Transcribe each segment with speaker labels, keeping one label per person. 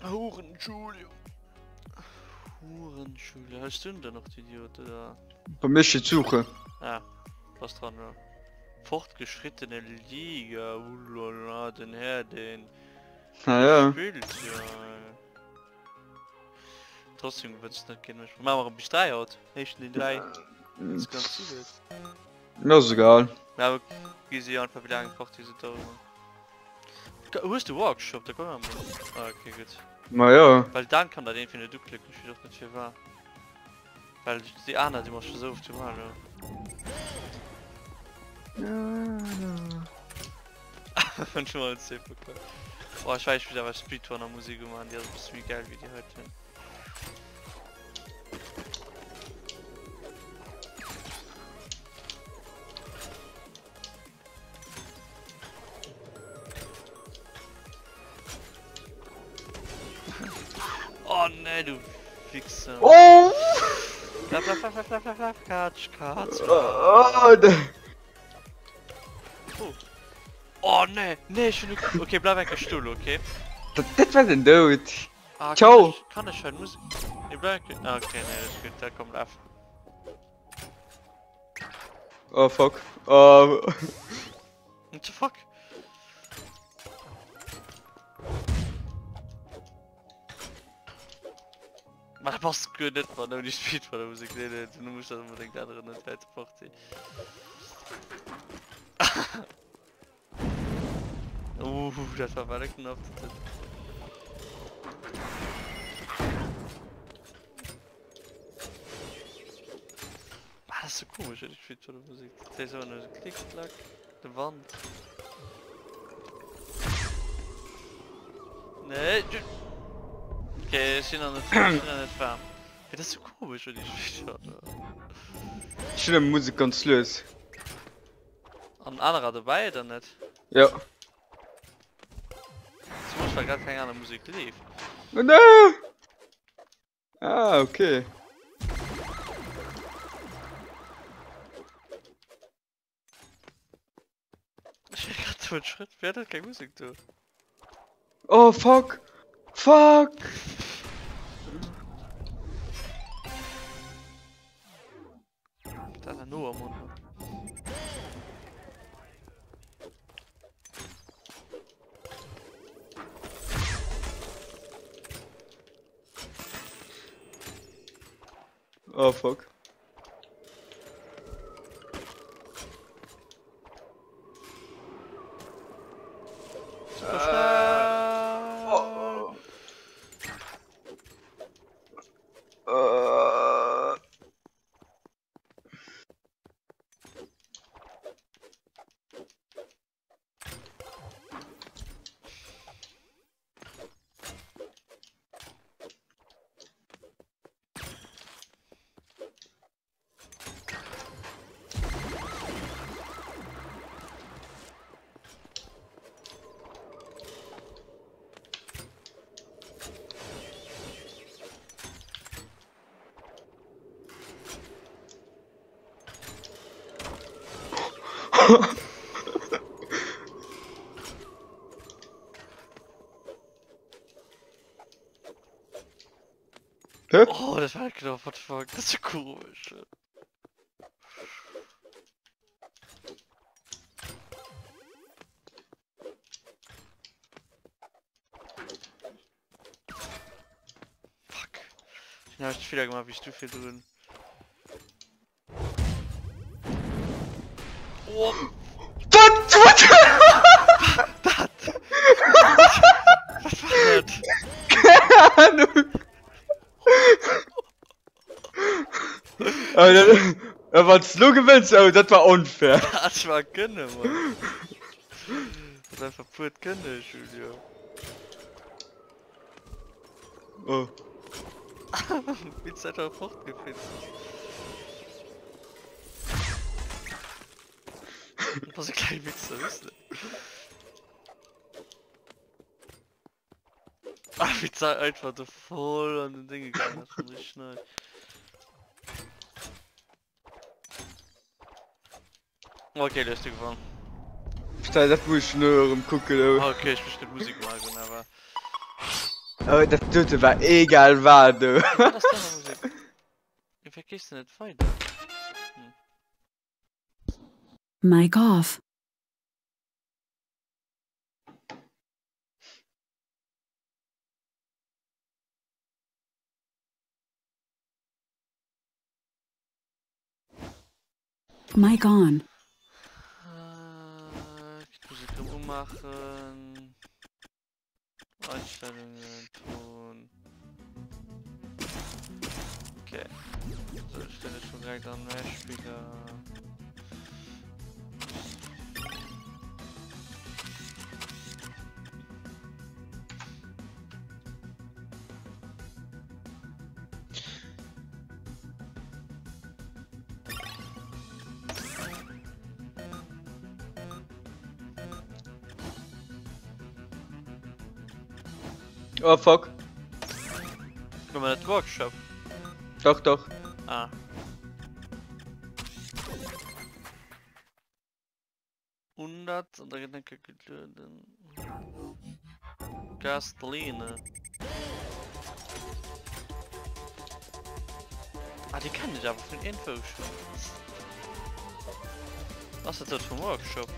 Speaker 1: Huren Julio. Huren Julio. Hast du denn noch d'Idiot oder?
Speaker 2: Bei mir steht Suche.
Speaker 1: Ah, bass dran ja. Fortgeschrittene Liga, ulala, den Här den
Speaker 2: Ah ja.
Speaker 1: spillt ja. Trotzdem gewënns net géint mech. Maache mer bis 3 haut. Éischten den 3. Das ist ganz ziel.
Speaker 2: Mir ass egal.
Speaker 1: Ja, aber gi si einfach wéi laang Partie se daueren. Hues du Workshop? Da komm mal. Ah, okay, gut.
Speaker 2: Ma ja.
Speaker 1: Well dann kann dat een fir net uklicken, ech weess och net firwat. Well déi aner déi mer scho sou oft gemaach hunn. Hunn schon mal C bekommen. Oh, ich weiß, ich will awer Speedrunner Musik umaachen, déi ass e bësse méi geil wéi déi heiten. Oh nee, du Wichser.
Speaker 2: Oh!
Speaker 1: Bleib, bleib, bleib, bleib, bleib, bleib, Katsch, Katsch.
Speaker 2: Oh, ne.
Speaker 1: Oh. Oh nee, nee, ich bin Okay, bleib enke Stuhl, okay?
Speaker 2: Dat, dat war den Doud.
Speaker 1: Ah,
Speaker 2: Ciao.
Speaker 1: Kann ich, kann ich halt Musik. Nee, bleib enke. Ah, okay, nee, das geht, da kommt ab.
Speaker 2: Oh fuck. Oh.
Speaker 1: What the fuck? Ma dat passt guer net mat ouni Speedrunner Musek. Nee, nee, du muss dat unbedingt änneren, net wäit Party. Uh, dat war bal knapp. Ah, dat ass sou komesch, dat Speedrunner Musek. Dat ass ëmmer nëmme sou klick klack, de Wand. Nee, du. Okay, ech sinn nach net, ech sinn nach net waarm. Mee dat ass sou komesch, wann déi Speedrunner.
Speaker 2: Ech hunn eng Musek ganz lues.
Speaker 1: An anerer dobäi oder net?
Speaker 2: Ja.
Speaker 1: Zemools well grad keng aner Musek leeft.
Speaker 2: Oh nee! Ah, okay.
Speaker 1: Ech wär grad sou en Schrëtt, wéi hat dat keng Musek do?
Speaker 2: Oh fuck! Fuck!
Speaker 1: Dat no am Mund.
Speaker 2: Oh fuck.
Speaker 1: Super schnell.
Speaker 2: Oh. Äh. Hä?
Speaker 1: Oh, dat war knapp, what the fuck, dat ass jo komesch. Fuck. Den hab ich Fehler gemacht, wie ich du virdrun. Oh.
Speaker 2: Wat? Wat?
Speaker 1: Dat! Wat war dat?
Speaker 2: Keng Ahnung. Oh, dat, wann s lo gewënns, oh, dat war onfair.
Speaker 1: Dat war Kënne, Mann. Dat war einfach puert Kënne, Julio.
Speaker 2: Oh.
Speaker 1: Wéi s einfach fortgeflitzt ass. Du bass e klenge Wichser, weess de. Ah, wéi d'Sau einfach do voll an den Ding gegangen ass, schon richtig nice. Okay, du hast du gewonnen.
Speaker 2: Putain, dat muss ich nur erëm kucken. Oh.
Speaker 1: Okay, ich muss die Musik machen, aber.
Speaker 2: Oh, dat dote war egal wat, du.
Speaker 1: Wat ass dat Musek? Wéi gees de net weider? Hm.
Speaker 3: Mic off. Mic on.
Speaker 1: Musik erëm umaachen. Einstellungen, Ton. Okay. So, ich stelle schon direkt an Mehrspieler.
Speaker 2: Oh fuck.
Speaker 1: Komm mal net Workshop.
Speaker 2: Doch, doch.
Speaker 1: Ah. 100 an da gëtt eng Kéier gelueden. Gasoline. Ah, déi kennen ech awer vun iergendwou schonn. Ass dat dat vum Workshop?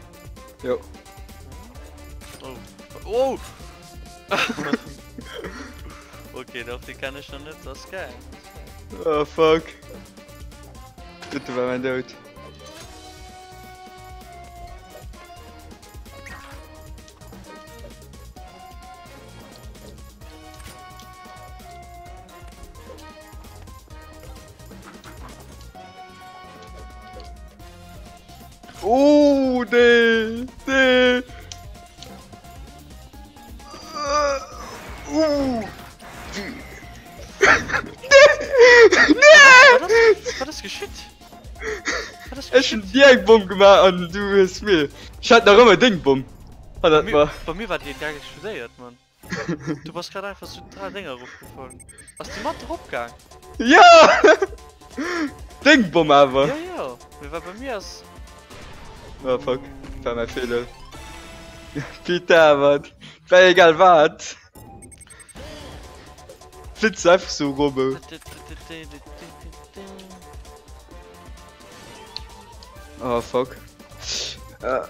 Speaker 2: Jo.
Speaker 1: Oh. Oh! Okay, doch, déi kennen ech nach net. Dat ass geil.
Speaker 2: Oh fuck. Dat war mein Doud. Oh, nee, nee. Uh. Nee!
Speaker 1: Wat ass geschitt?
Speaker 2: Ech hun dir eng Bomm gemaach an du hues mir. Ech hat nach ëmmer deng Bomm.
Speaker 1: Ah, dat war. Bei mir war déi direkt explodéiert, Mann. Du bass grad einfach sou dra Dénger erofgefall. Ass déi mat erop gaang?
Speaker 2: Ja! Deng Bomm awer.
Speaker 1: Ja, ja. Mee well bei mir ass.
Speaker 2: Oh fuck, war mäi Feeler. Putain, wat? War egal wat. Flitzt einfach sou rum. Oh fuck. Äh.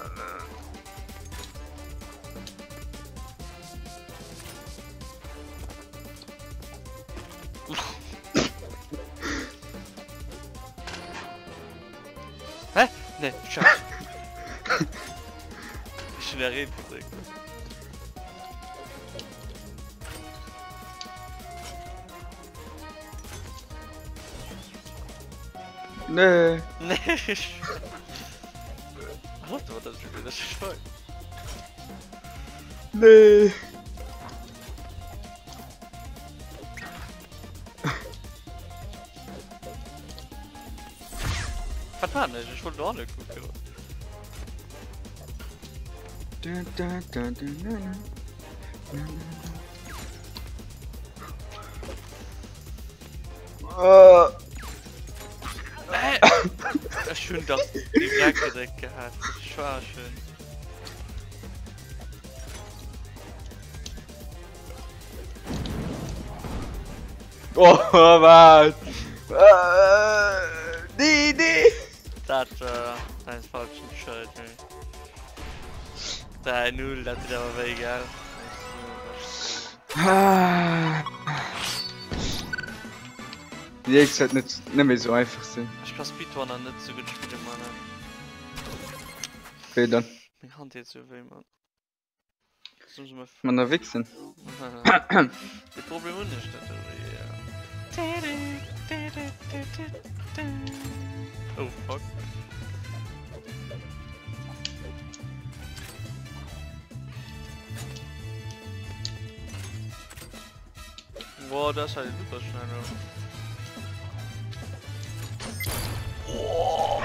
Speaker 1: Hä? Nee, scheiße. Ich bin der gedrückt.
Speaker 2: Nee.
Speaker 1: Nee. What war das schon wieder? Das ist voll.
Speaker 2: Nee.
Speaker 1: Was war denn? Ich wollte auch nicht gucken.
Speaker 2: Da, da, da, da, da, da.
Speaker 1: Ech hunn dach déi Jack gedréckt gehat. Das war schön.
Speaker 2: Oh, wat? Äh, nee, nee.
Speaker 1: Dat war dein falschen Entscheidung. 3-0, dat huet awer wéi, gell?
Speaker 2: Déi éischt sollt net net méi sou einfach sinn.
Speaker 1: Ech ka Speedrunner net sou gutt spillen, Mann.
Speaker 2: Wéi dann?
Speaker 1: Meng Hand deet sou wéi, Mann.
Speaker 2: Manner wichsen.
Speaker 1: De Problem hunn ech net. Oh fuck. Boah, das ist halt super schnell. Oh.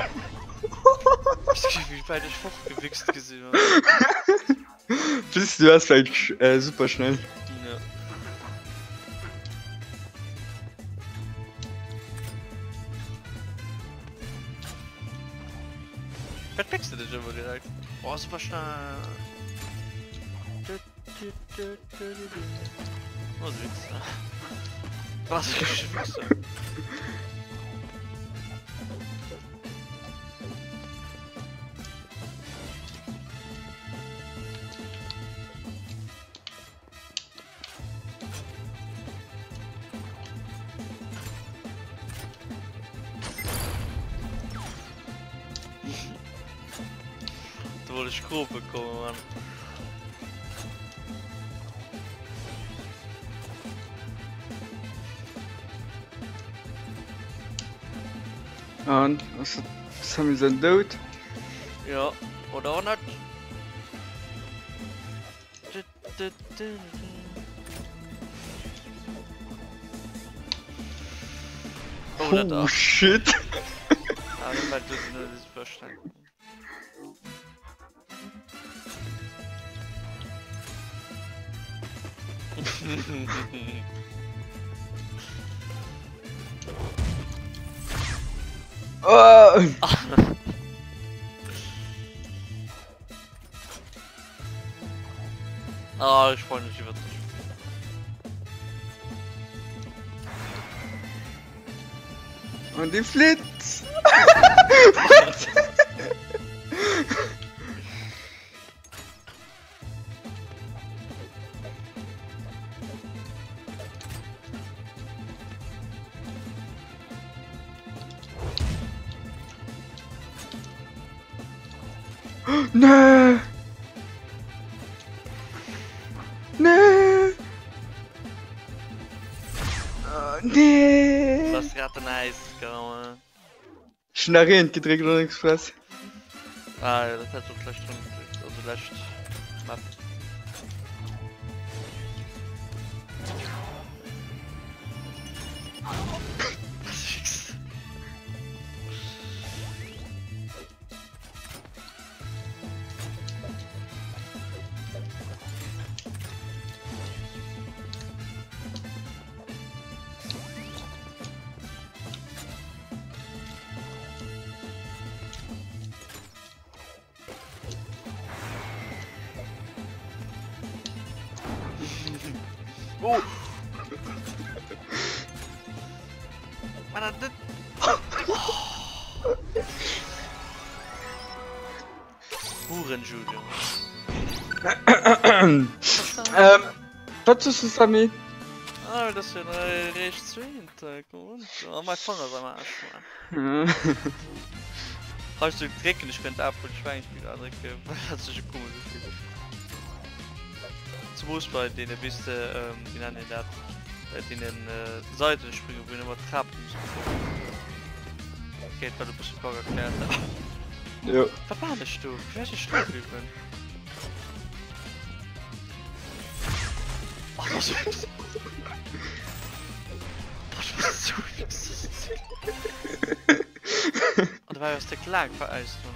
Speaker 1: Ich wéi wäit ech fortgewichst gesinn hunn.
Speaker 2: Bis du warst vielleicht äh, super schnell.
Speaker 1: Ja. Wat pickst du dich immer direkt? Oh, super schnell. Oh, de Wichser. Was e richtege Wichser. Do wollt ech krope kommen, Mann.
Speaker 2: An ass dat Sammy säin Doud?
Speaker 1: Ja, oder och net.
Speaker 2: Oh, oh shit! Oh.
Speaker 1: Ah, ech freuen mech iwwer dech.
Speaker 2: An déi flitt! Nee! Nee! Nee!
Speaker 1: Du hast gerade den Eis gehauen.
Speaker 2: Ech hun nach eent gedréckt an Express.
Speaker 1: Ah ja, dat hätt och d'lescht Runn gedréckt, also lescht Map. Oh! Mann, dat... Hurenjude.
Speaker 2: Ähm, wat soss du Sammy?
Speaker 1: Ah, dat ass jo eréischt zweent. Oh, mäi Fanger ass am Aarsch, Mann. Heiansdo drécken ech kënnt App vun Schwäin-Spill andrécken, well dat sech esou komesch ufillt. Zemoos bei deene bis de, wéi nennen een dat, bei deenen Seitenspringe wou een ëmmer d'Trap muss erof geet, wat e bësse vague erkläert hat.
Speaker 2: Jo.
Speaker 1: Wat maan ech do? Wéi ass ech stoe bliwwen? Oh, dat ass Boah, du bist so An dabei ass de laang veräist Mann.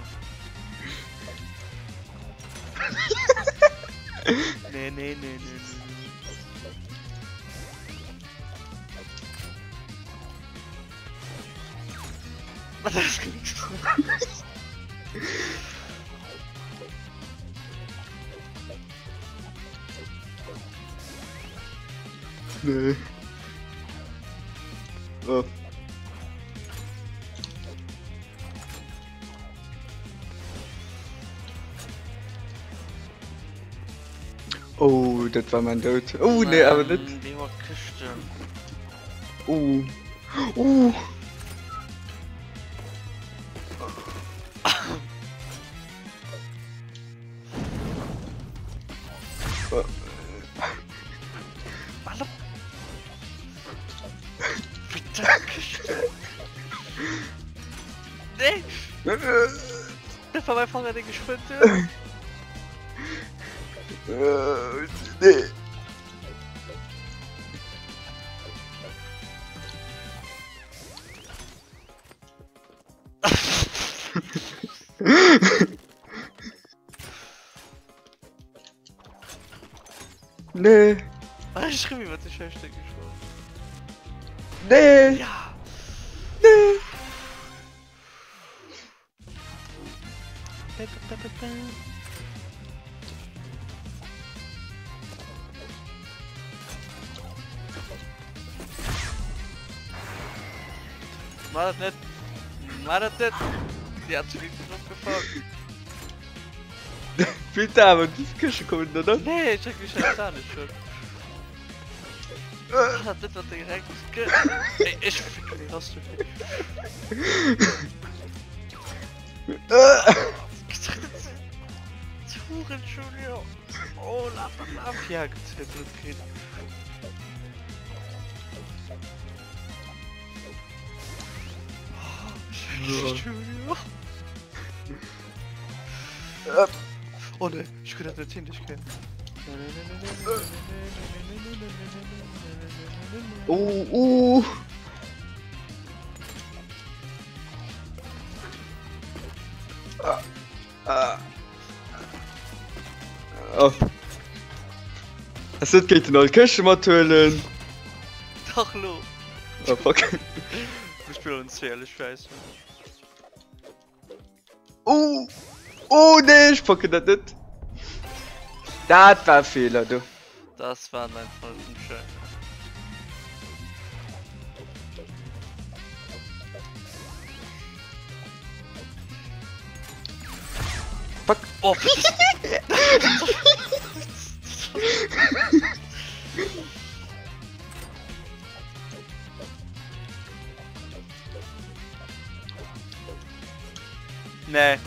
Speaker 1: Nee, nee, nee, nee, nee. Was ist das?
Speaker 2: Nee. Oh. Oh, dat war mein Doud. Oh, nee, awer net.
Speaker 1: Déi war Këschten.
Speaker 2: Oh. Oh.
Speaker 1: Nee! Dat war mäi Fanger, dee gespënnt huet.
Speaker 2: Nee. Nee.
Speaker 1: Ah, ech schrimm iwwer de Schäfte geschwommen.
Speaker 2: Nee.
Speaker 1: Ja.
Speaker 2: Nee.
Speaker 1: Ba, ba, ba, ba. Mach dat net! Mach dat net! Déi hat schon drop gefall.
Speaker 2: Putain, wat déi Këschte kommen da dann?
Speaker 1: Nee, ech check mich dat nicht schon. Mach dat net, wat direkt ge... Ey, ech ficken déi Raste. Huren Junior! Oh, laf, laf, laf! Ja, gibt's wieder Blut kriegen. Junior! Oh ne, ich kann das nicht hin, ich kann.
Speaker 2: Oh, oh! Ah, ah. Oh. Ass net géint den all Këschte mathuelen.
Speaker 1: Dach lo.
Speaker 2: Oh fuck.
Speaker 1: Wir spielen uns ehrlich scheiße.
Speaker 2: Oh! Oh nee, ech packen dat net. Dat war e Feeler do.
Speaker 1: Das war dein falschen Check.
Speaker 2: Fuck.
Speaker 1: Oh, Nee.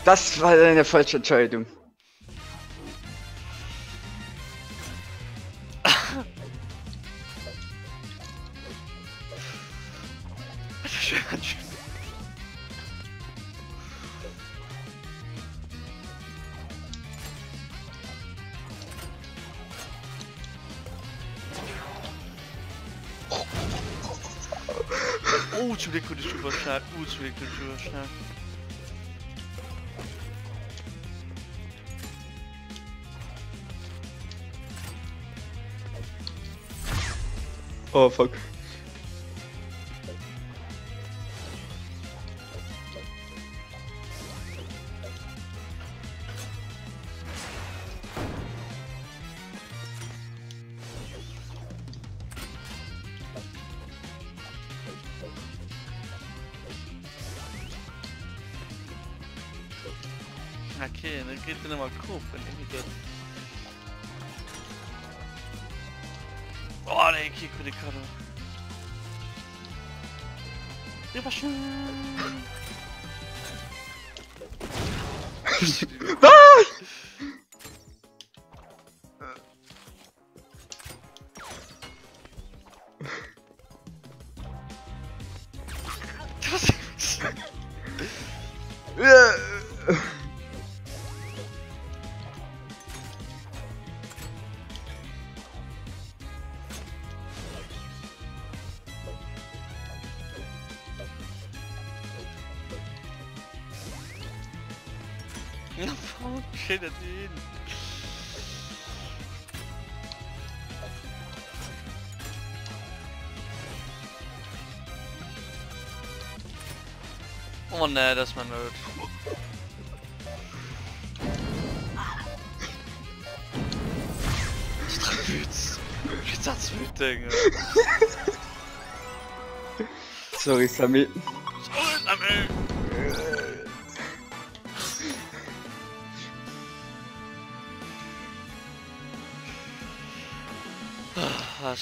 Speaker 2: Das war eine falsche Entscheidung.
Speaker 1: Oh, zum Glück konnte ich überschnell. Oh, zum Glück konnte ich überschnell.
Speaker 2: Oh fuck.
Speaker 1: Okay, dann kriegt er nochmal Coop, wenn er nicht Oh, der Kiko, die Karte. Überschön.
Speaker 2: Was?
Speaker 1: Warum steht das hin? Oh ne, das war nöt.
Speaker 2: Sorry Samy.
Speaker 1: Sorry Samy. Ah,